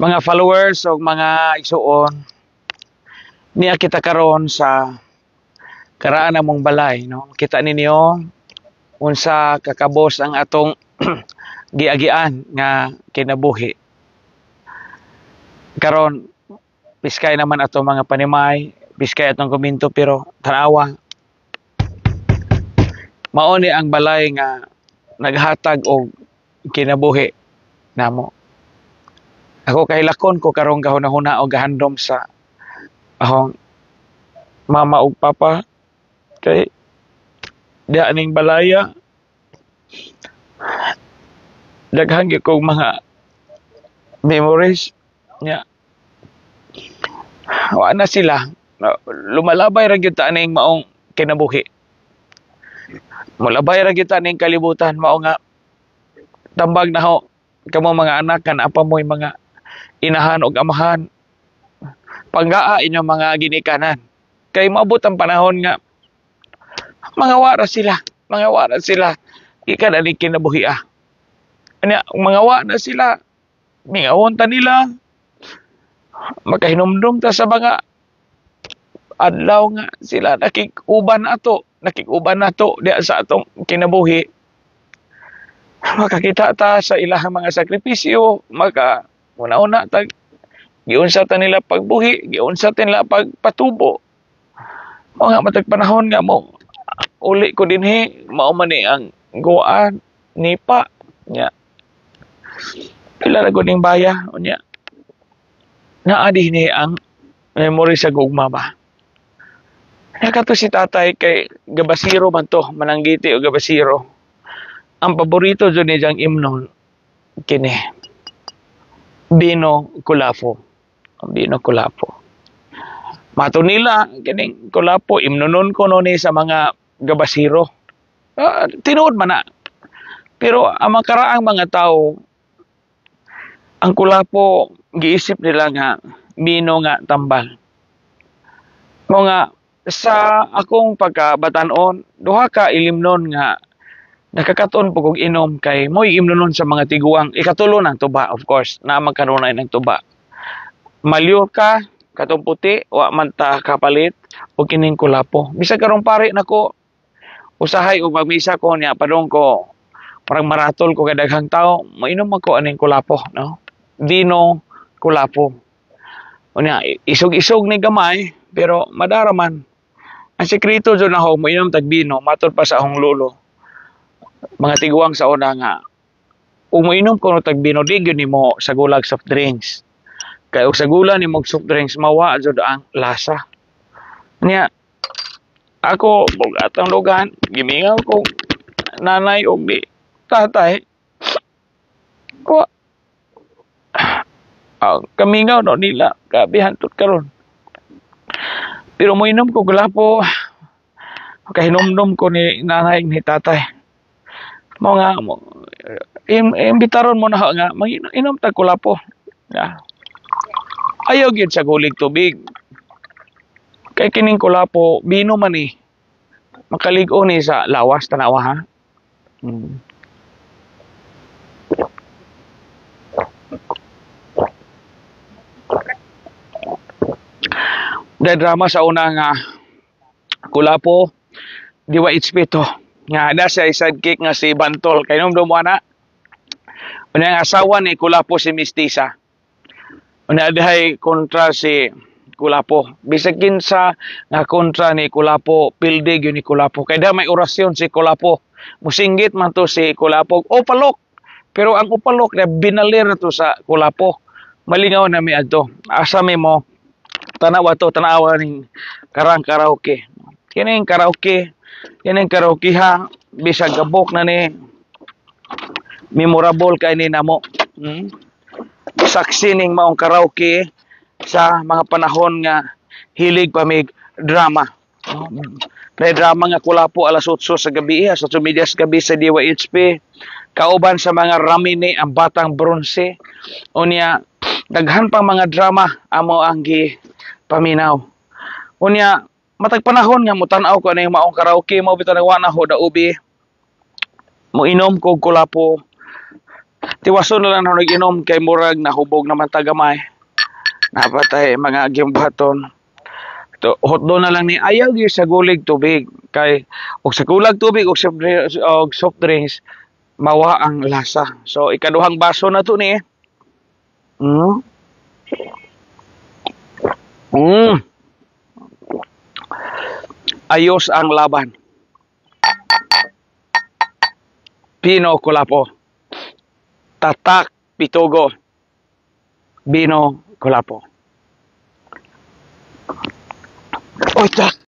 Mga followers o mga igsuon, niya kita karon sa karaan namong balay, no? Kita ninyo unsa kakabos ang atong giagian nga kinabuhi. Karon piskay naman atong mga panimay, piskay atong kuminto, pero tanawa. Mao ni ang balay nga naghatag og kinabuhi namo. Ako kahilakon ko karong gahuna-huna og gahandom sa akong mama ug papa kay diha ning balaya daghan gyud kog mga memories nya. Wa na sila, lumalabay ra gyud ta aning maong kinabuhi, molabay ra gyud ta aning kalibutan. Mao nga tambag na ho kamo mga anak kan apa mo'y mga inahan og amahan, panggaa inyong mga ginikanan kay maabot ang panahon nga mga wara sila, mga wara sila gikan ani kinabuhi ah. Anya mga wa na sila, mingawon ta nila, makahinumdum ta sa mga adlaw nga sila nakig-uban ato, nakig-uban nato diha sa atong kinabuhi. Makakita ta sa ilahang mga sakripisyo, maka una-una ta giunsa ta nila pagbuhi, giunsa ta nila pagpatubo. Mao nga matag panahon nga mo uli ko dinhi, mao man ni ang guan nipa nya. Pila ra gud ning baya unya. Naa dinhi ang memory sa gugma ba. Nakato si tatay kay gabasiro man to, mananggiti o gabasiro. Ang paborito jud ni diyang imnon kini. Bino Kulapo. Ang Bino Kulapo. Mato nila kining Kulapo imnonon ko no ni sa mga gabasiro. Tinuod man na. Pero ang mga karaang mga tao, ang Kulapo giisip nila nga bino nga tambal. Mo nga sa akong pagkabatan-on, duha ka ilimnon nga nakakaton po kog inom kay mo'y imnonon sa mga tiguang. Ikatulo ng tuba, of course, naa man kanunay ng tuba. Malyurka, katong puti, wa man ta kapalit og kining Kulapo. Bisag karong pare nako, usahay og magmisa ko niya padung ko parang maratol ko kay daghang tao, mainom ako aning Kulapo, no? Vino Kulapo. Unya isog-isog ni gamay pero madara man. Ang sekreto jud nako moinom tag bino, matod pa sa akong lolo. Mga tiguang sa una nga ug moinom ko tag bino, di gyud nimo sagulag soft drinks. Kay og sagula nimo og soft drinks, mawa jud ang lasa. Nya ako bugatang lugan, gimingaw ko nanay og di tatay. Wa ang kamingaw no nila grabe hantud karon. Pero moinom ko Kulapo, kahinumdum ko ni nanay ni tatay. Mo nga mo imbitaron mo na nga mag-inom tag Kulapo. Yeah. Ayaw gyud sa gulig tubig. Kay kining Kulapo, bino man ni. Makalig-o ni sa lawas, tanawa ha. Dahil drama sa una nga Kulapo, Diwa HP to. Nga na siya sidekick nga si Bantol. Kay nung na. Una ang asawa ni Kulapo si Mistisa. Una dihay kontra si Kulapo. Bisag kinsa nga kontra ni Kulapo, pildi gyud ni Kulapo. Kay da may orasyon si Kulapo. Musinggit man to si Kulapo. O palok. Pero ang upalok na binalir na to sa Kulapo. Malingaw na mi adto. Asa mi mo tanawa to, tanawa ning karang karaoke. Kining karaoke, kining karaoke ha, bisag gabok na ni memorable kay ni namo. Saksi ning maong karaoke sa mga panahon nga hilig pa mig drama. May drama nga Kulapo alas 8 sa gabi, alas 8:30 sa gabi sa DYHP. Kauban sa mga Ramini ang Batang Bronze. Unya daghan pang mga drama amo ang gi paminaw. Unya matag panahon nga motan-aw ko ani maong karaoke, mao bitaw nagwa na ho da ubi. Moinom ko Kulapo. Tiwason na lang na nag-inom kay murag nahubog naman tagamay. Napatay mga gimbuhaton. To, hotdo na lang ni, ayaw gyud sa gulig tubig kay og sa gulag tubig og soft drinks, mawa ang lasa. So ikaduhang baso na to ni. Ayos ang laban. Pino Kulapo. Tatak Pitogo. Bino Kulapo. Oy, tak.